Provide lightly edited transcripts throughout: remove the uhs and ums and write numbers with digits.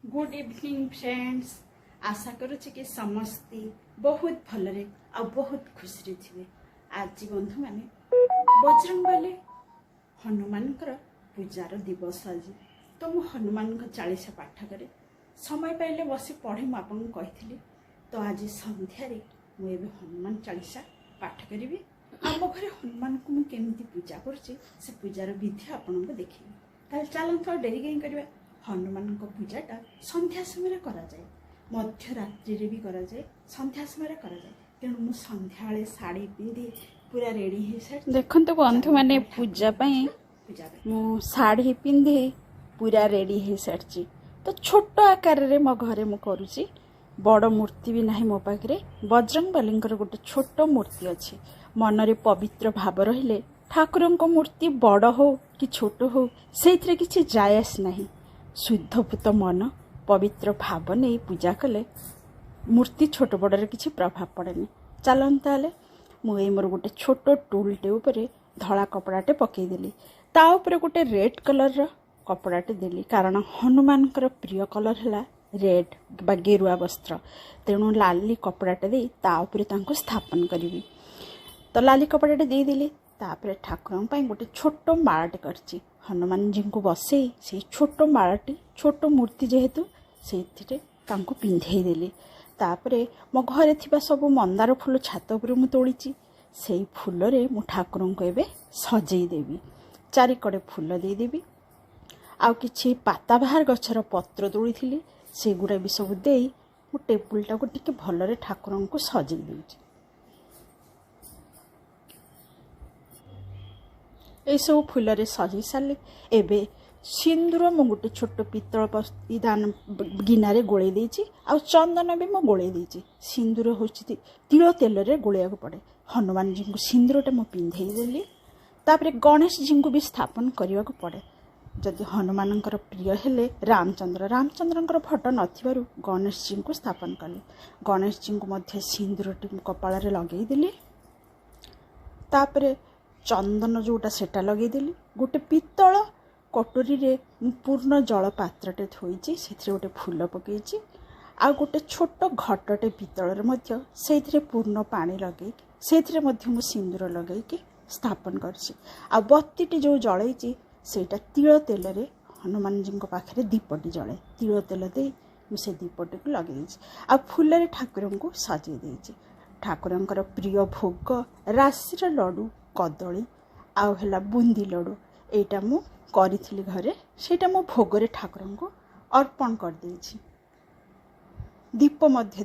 Good evening friends. ଆଶା କରୁଛି କି ସମସ୍ତେ ବହୁତ ଭଲରେ ଆଉ ବହୁତ ଖୁସିରେ ଥିବେ। ଆଜି ବନ୍ଧୁମାନେ, ବଜରଙ୍ଗବଲି ହନୁମାନଙ୍କର ପୂଜାର ଦିବସ ଆଜି। ତ ମୁଁ ହନୁମାନଙ୍କ ଚାଳିଶା ପାଠ କରେ, ସମୟ ପାଇଲେ ବସି ପଢ଼େ, ମୁଁ ଆପଣଙ୍କୁ କହିଥିଲି। ତ ଆଜି ସନ୍ଧ୍ୟାରେ ମୁଁ ଏବେ ହନୁମାନ ଚାଳିଶା ପାଠ କରିବି। ଆମ ଘରେ ହନୁମାନଙ୍କୁ ମୁଁ କେମିତି ପୂଜା କରୁଛି, ସେ ପୂଜାର ବିଧି ଆପଣଙ୍କୁ ଦେଖେଇବି। ତାହେଲେ ଚାଲନ୍ତୁ, ଆଉ ଡେରି କାହିଁ କରିବା? ହନୁମାନଙ୍କ ପୂଜାଟା ସନ୍ଧ୍ୟା ସମୟରେ କରାଯାଏ, ମଧ୍ୟରାତ୍ରିରେ ବି କରାଯାଏ, ସନ୍ଧ୍ୟା ସମୟରେ କରାଯାଏ। ତେଣୁ ମୁଁ ସନ୍ଧ୍ୟାବେଳେ ଶାଢ଼ୀ ପିନ୍ଧି ପୁରା ରେଡ଼ି ହେଇସାରି, ଦେଖନ୍ତୁ ବନ୍ଧୁମାନେ, ପୂଜା ପାଇଁ ପୂଜା ପାଇଁ ମୁଁ ଶାଢ଼ୀ ପିନ୍ଧି ପୁରା ରେଡ଼ି ହେଇସାରିଛି। ତ ଛୋଟ ଆକାରରେ ମୋ ଘରେ ମୁଁ କରୁଛି, ବଡ଼ ମୂର୍ତ୍ତି ବି ନାହିଁ ମୋ ପାଖରେ। ବଜରଙ୍ଗବାଲିଙ୍କର ଗୋଟେ ଛୋଟ ମୂର୍ତ୍ତି ଅଛି। ମନରେ ପବିତ୍ର ଭାବ ରହିଲେ ଠାକୁରଙ୍କ ମୂର୍ତ୍ତି ବଡ଼ ହଉ କି ଛୋଟ ହଉ, ସେଇଥିରେ କିଛି ଯାଏ ଆସେ ନାହିଁ। ଶୁଦ୍ଧପୂତ ମନ, ପବିତ୍ର ଭାବ ନେଇ ପୂଜା କଲେ ମୂର୍ତ୍ତି ଛୋଟ ବଡ଼ରେ କିଛି ପ୍ରଭାବ ପଡ଼େନି। ଚାଲନ୍ତୁ ତାହେଲେ, ମୁଁ ଏଇ ମୋର ଗୋଟେ ଛୋଟ ଟୁଲ୍ଟେ ଉପରେ ଧଳା କପଡ଼ାଟେ ପକାଇଦେଲି, ତା ଉପରେ ଗୋଟେ ରେଡ୍ କଲର୍ର କପଡ଼ାଟେ ଦେଲି, କାରଣ ହନୁମାନଙ୍କର ପ୍ରିୟ କଲର୍ ହେଲା ରେଡ୍ ବା ଗେରୁଆ ବସ୍ତ୍ର। ତେଣୁ ଲାଲି କପଡ଼ାଟେ ଦେଇ ତା ଉପରେ ତାଙ୍କୁ ସ୍ଥାପନ କରିବି। ତ ଲାଲି କପଡ଼ାଟେ ଦେଇଦେଲି। ତାପରେ ଠାକୁରଙ୍କ ପାଇଁ ଗୋଟେ ଛୋଟ ମାଳଟେ କରିଛି। ହନୁମାନଜୀଙ୍କୁ ବସେଇ ସେଇ ଛୋଟ ମାଳଟି, ଛୋଟ ମୂର୍ତ୍ତି ଯେହେତୁ, ସେଇଥିରେ ତାଙ୍କୁ ପିନ୍ଧେଇ ଦେଲି। ତାପରେ ମୋ ଘରେ ଥିବା ସବୁ ମନ୍ଦାର ଫୁଲ ଛାତ ଉପରେ ମୁଁ ତୋଳିଛି, ସେଇ ଫୁଲରେ ମୁଁ ଠାକୁରଙ୍କୁ ଏବେ ସଜେଇ ଦେବି। ଚାରିକଡ଼େ ଫୁଲ ଦେଇଦେବି। ଆଉ କିଛି ପାତାବାହାର ଗଛର ପତ୍ର ତୋଳିଥିଲି, ସେଗୁଡ଼ା ବି ସବୁ ଦେଇ ମୁଁ ଟେବୁଲଟାକୁ ଟିକେ ଭଲରେ ଠାକୁରଙ୍କୁ ସଜେଇ ଦେଉଛି। ଏଇସବୁ ଫୁଲରେ ସଜେଇ ସାରିଲି। ଏବେ ସିନ୍ଦୁର ମୁଁ ଗୋଟେ ଛୋଟ ପିତ୍ତଳ ଦାନ ଗିନାରେ ଗୋଳେଇ ଦେଇଛି, ଆଉ ଚନ୍ଦନ ବି ମୁଁ ଗୋଳେଇ ଦେଇଛି। ସିନ୍ଦୁର ହେଉଛି ତିଳ ତେଲରେ ଗୋଳେଇବାକୁ ପଡ଼େ। ହନୁମାନଜୀଙ୍କୁ ସିନ୍ଦୁରଟା ମୁଁ ପିନ୍ଧେଇ ଦେଲି। ତାପରେ ଗଣେଶଜୀଙ୍କୁ ବି ସ୍ଥାପନ କରିବାକୁ ପଡ଼େ। ଯଦି ହନୁମାନଙ୍କର ପ୍ରିୟ ହେଲେ ରାମଚନ୍ଦ୍ର, ରାମଚନ୍ଦ୍ରଙ୍କର ଫଟୋ ନଥିବାରୁ ଗଣେଶଜୀଙ୍କୁ ସ୍ଥାପନ କଲି। ଗଣେଶଜୀଙ୍କୁ ମଧ୍ୟ ସିନ୍ଦୁରଟି ମୁଁ କପାଳରେ ଲଗେଇଦେଲି। ତାପରେ ଚନ୍ଦନ ଯେଉଁଟା, ସେଟା ଲଗେଇଦେଲି। ଗୋଟେ ପିତ୍ତଳ କଟୁରୀରେ ମୁଁ ପୂର୍ଣ୍ଣ ଜଳ ପାତ୍ରଟେ ଥୋଇଛି, ସେଥିରେ ଗୋଟେ ଫୁଲ ପକେଇଛି, ଆଉ ଗୋଟେ ଛୋଟ ଘଟଟେ ପିତ୍ତଳରେ ମଧ୍ୟ, ସେଇଥିରେ ପୂର୍ଣ୍ଣ ପାଣି ଲଗେଇକି ସେଇଥିରେ ମଧ୍ୟ ମୁଁ ସିନ୍ଦୁର ଲଗେଇକି ସ୍ଥାପନ କରିଛି। ଆଉ ବତିଟି ଯେଉଁ ଜଳେଇଛି, ସେଇଟା ତିଳ ତେଲରେ ହନୁମାନଜୀଙ୍କ ପାଖରେ ଦୀପଟି ଜଳେ। ତିଳ ତେଲ ଦେଇ ମୁଁ ସେ ଦୀପଟିକୁ ଲଗେଇ ଦେଇଛି, ଆଉ ଫୁଲରେ ଠାକୁରଙ୍କୁ ସଜେଇ ଦେଇଛି। ଠାକୁରଙ୍କର ପ୍ରିୟ ଭୋଗ ରାଶିର ଲଡ଼ୁ, କଦଳୀ ଆଉ ହେଲା ବୁନ୍ଦି ଲଡ଼ୁ, ଏଇଟା ମୁଁ କରିଥିଲି ଘରେ, ସେଇଟା ମୁଁ ଭୋଗରେ ଠାକୁରଙ୍କୁ ଅର୍ପଣ କରିଦେଇଛି। ଦୀପ ମଧ୍ୟ,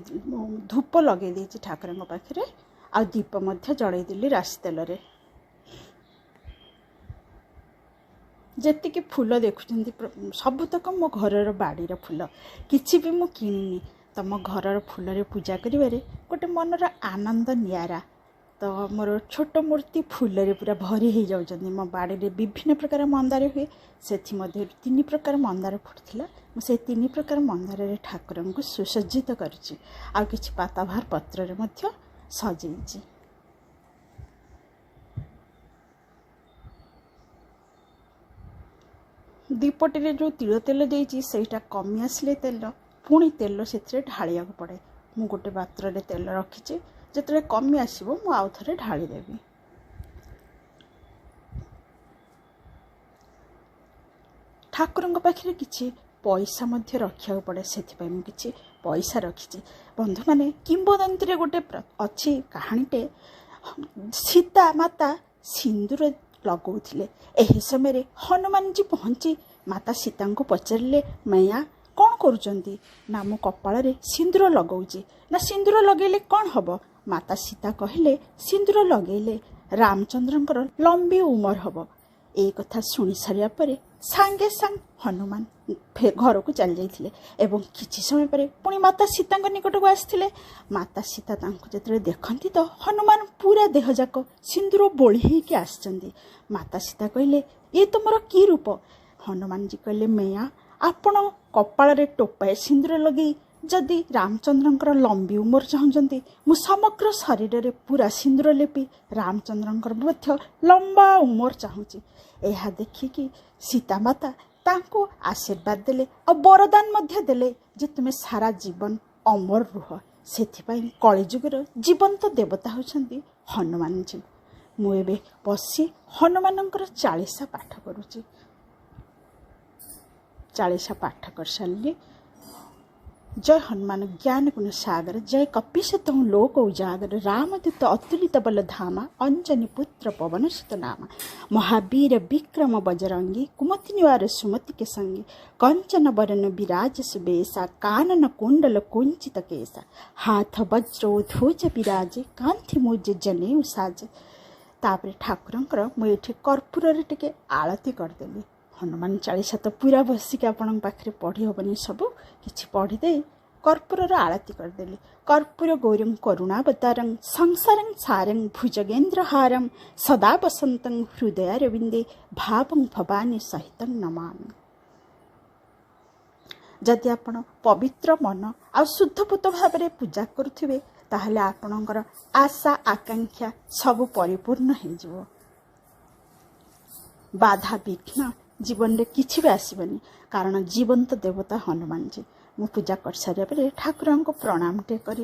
ଧୂପ ଲଗେଇ ଦେଇଛି ଠାକୁରଙ୍କ ପାଖରେ, ଆଉ ଦୀପ ମଧ୍ୟ ଜଳେଇ ଦେଲି ରାଶି ତେଲରେ। ଯେତିକି ଫୁଲ ଦେଖୁଛନ୍ତି, ସବୁତକ ମୋ ଘରର ବାଡ଼ିର ଫୁଲ, କିଛି ବି ମୁଁ କିଣିନି। ତମ ଘରର ଫୁଲରେ ପୂଜା କରିବାରେ ଗୋଟେ ମନର ଆନନ୍ଦ ନିଆରା। ତ ମୋର ଛୋଟ ମୂର୍ତ୍ତି ଫୁଲରେ ପୁରା ଭରି ହେଇଯାଉଛନ୍ତି। ମୋ ବାଡ଼ିରେ ବିଭିନ୍ନ ପ୍ରକାର ମନ୍ଦାର ହୁଏ, ସେଥିମଧ୍ୟରୁ ତିନି ପ୍ରକାର ମନ୍ଦାର ଫୁଟିଥିଲା। ମୁଁ ସେଇ ତିନି ପ୍ରକାର ମନ୍ଦାରରେ ଠାକୁରଙ୍କୁ ସୁସଜ୍ଜିତ କରିଛି, ଆଉ କିଛି ପାତାବାହାର ପତ୍ରରେ ମଧ୍ୟ ସଜେଇଛି। ଦୀପଟିରେ ଯେଉଁ ତିଳ ତେଲ ଦେଇଛି, ସେଇଟା କମି ଆସିଲେ ତେଲ, ପୁଣି ତେଲ ସେଥିରେ ଢାଳିବାକୁ ପଡ଼େ। ମୁଁ ଗୋଟେ ପାତ୍ରରେ ତେଲ ରଖିଛି, ଯେତେବେଳେ କମି ଆସିବ ମୁଁ ଆଉ ଥରେ ଢାଳିଦେବି। ଠାକୁରଙ୍କ ପାଖରେ କିଛି ପଇସା ମଧ୍ୟ ରଖିବାକୁ ପଡ଼େ, ସେଥିପାଇଁ ମୁଁ କିଛି ପଇସା ରଖିଛି। ବନ୍ଧୁମାନେ, କିମ୍ବଦନ୍ତୀରେ ଗୋଟେ ଅଛି କାହାଣୀଟେ। ସୀତା ମାତା ସିନ୍ଦୁର ଲଗାଉଥିଲେ, ଏହି ସମୟରେ ହନୁମାନଜୀ ପହଞ୍ଚି ମାତା ସୀତାଙ୍କୁ ପଚାରିଲେ, ମାଇଆ କ'ଣ କରୁଛନ୍ତି? ନା, ମୁଁ କପାଳରେ ସିନ୍ଦୁର ଲଗାଉଛି। ନା, ସିନ୍ଦୁର ଲଗେଇଲେ କ'ଣ ହେବ? ମାତା ସୀତା କହିଲେ, ସିନ୍ଦୁର ଲଗେଇଲେ ରାମଚନ୍ଦ୍ରଙ୍କର ଲମ୍ବି ଉମର ହେବ। ଏଇ କଥା ଶୁଣି ସାରିବା ପରେ ସାଙ୍ଗେ ସାଙ୍ଗେ ହନୁମାନ ଘରକୁ ଚାଲି ଯାଇଥିଲେ ଏବଂ କିଛି ସମୟ ପରେ ପୁଣି ମାତା ସୀତାଙ୍କ ନିକଟକୁ ଆସିଥିଲେ। ମାତା ସୀତା ତାଙ୍କୁ ଯେତେବେଳେ ଦେଖନ୍ତି ତ ହନୁମାନ ପୁରା ଦେହଯାକ ସିନ୍ଦୁର ବୋଳି ହେଇକି ଆସିଛନ୍ତି। ମାତା ସୀତା କହିଲେ, ଇଏ ତୁମର କି ରୂପ? ହନୁମାନଜୀ କହିଲେ, ମେୟା, ଆପଣ କପାଳରେ ଟୋପାଏ ସିନ୍ଦୁର ଲଗେଇ ଯଦି ରାମଚନ୍ଦ୍ରଙ୍କର ଲମ୍ବି ଉମର ଚାହୁଁଛନ୍ତି, ମୁଁ ସମଗ୍ର ଶରୀରରେ ପୁରା ସିନ୍ଦୁର ଲେପି ରାମଚନ୍ଦ୍ରଙ୍କର ମଧ୍ୟ ଲମ୍ବା ଉମର ଚାହୁଁଛି। ଏହା ଦେଖିକି ସୀତା ମାତା ତାଙ୍କୁ ଆଶୀର୍ବାଦ ଦେଲେ ଆଉ ବରଦାନ ମଧ୍ୟ ଦେଲେ ଯେ ତୁମେ ସାରା ଜୀବନ ଅମର ରୁହ। ସେଥିପାଇଁ କଳିଯୁଗର ଜୀବନ୍ତ ଦେବତା ହେଉଛନ୍ତି ହନୁମାନଜୀ। ମୁଁ ଏବେ ବସି ହନୁମାନଙ୍କର ଚାଳିଶା ପାଠ କରୁଛି। ଚାଳିଶା ପାଠ କରିସାରିଲି। ଜୟ ହନୁମାନ ଜ୍ଞାନ ଗୁଣ ସାଗର, ଜୟ କପିଶ ତହୁଁ ଲୋକ ଉଜାଗର, ରାମଦୂତ ଅତୁଲିତ ବଲ ଧାମା, ଅଞ୍ଜନୀ ପୁତ୍ର ପବନ ସୁତ ନାମା, ମହାବୀର ବିକ୍ରମ ବଜରଙ୍ଗୀ, କୁମତି ନିବାର ସୁମତି କେ ସଙ୍ଗେ, କଞ୍ଚନ ବରନ ବିରାଜ ସୁବେଶା, କାନନ କୁଣ୍ଡଲ କୁଞ୍ଚିତ କେଶା, ହାଥ ବଜ୍ର ଧ୍ୱଜ ବିରାଜେ, କାନ୍ଥି ମୁଜେ ଜନେଉ ସାଜେ। ତାପରେ ଠାକୁରଙ୍କର ମୁଁ ଏଠି କର୍ପୂରରେ ଟିକେ ଆଳତି କରିଦେଲି। ହନୁମାନ ଚାଳିଶା ତ ପୁରା ବସିକି ଆପଣଙ୍କ ପାଖରେ ପଢ଼ି ହେବନି, ସବୁ କିଛି ପଢ଼ିଦେଇ କର୍ପୂରର ଆଳତି କରିଦେଲି। କର୍ପୂର ଗୌରଂ କରୁଣାବତାରଂ ସଂସାରଂ ସାରଂ ଭୁଜଗେନ୍ଦ୍ର ହାରಂ ସଦା ବସନ୍ତଂ ହୃଦୟାରବିନ୍ଦେ ଭାବଂ ଭବାନୀ ସହିତଂ ନମାମି। ଯଦି ଆପଣ ପବିତ୍ର ମନ ଆଉ ଶୁଦ୍ଧପୁତ ଭାବରେ ପୂଜା କରୁଥିବେ, ତାହେଲେ ଆପଣଙ୍କର ଆଶା ଆକାଂକ୍ଷା ସବୁ ପରିପୂର୍ଣ୍ଣ ହେଇଯିବ। ବାଧା ବିଘ୍ନ ଜୀବନରେ କିଛି ବି ଆସିବନି, କାରଣ ଜୀବନ୍ତ ଦେବତା ହନୁମାନଜୀ। ମୁଁ ପୂଜା କରିସାରିବା ପରେ ଠାକୁରଙ୍କୁ ପ୍ରଣାମ ଟିକେ କରି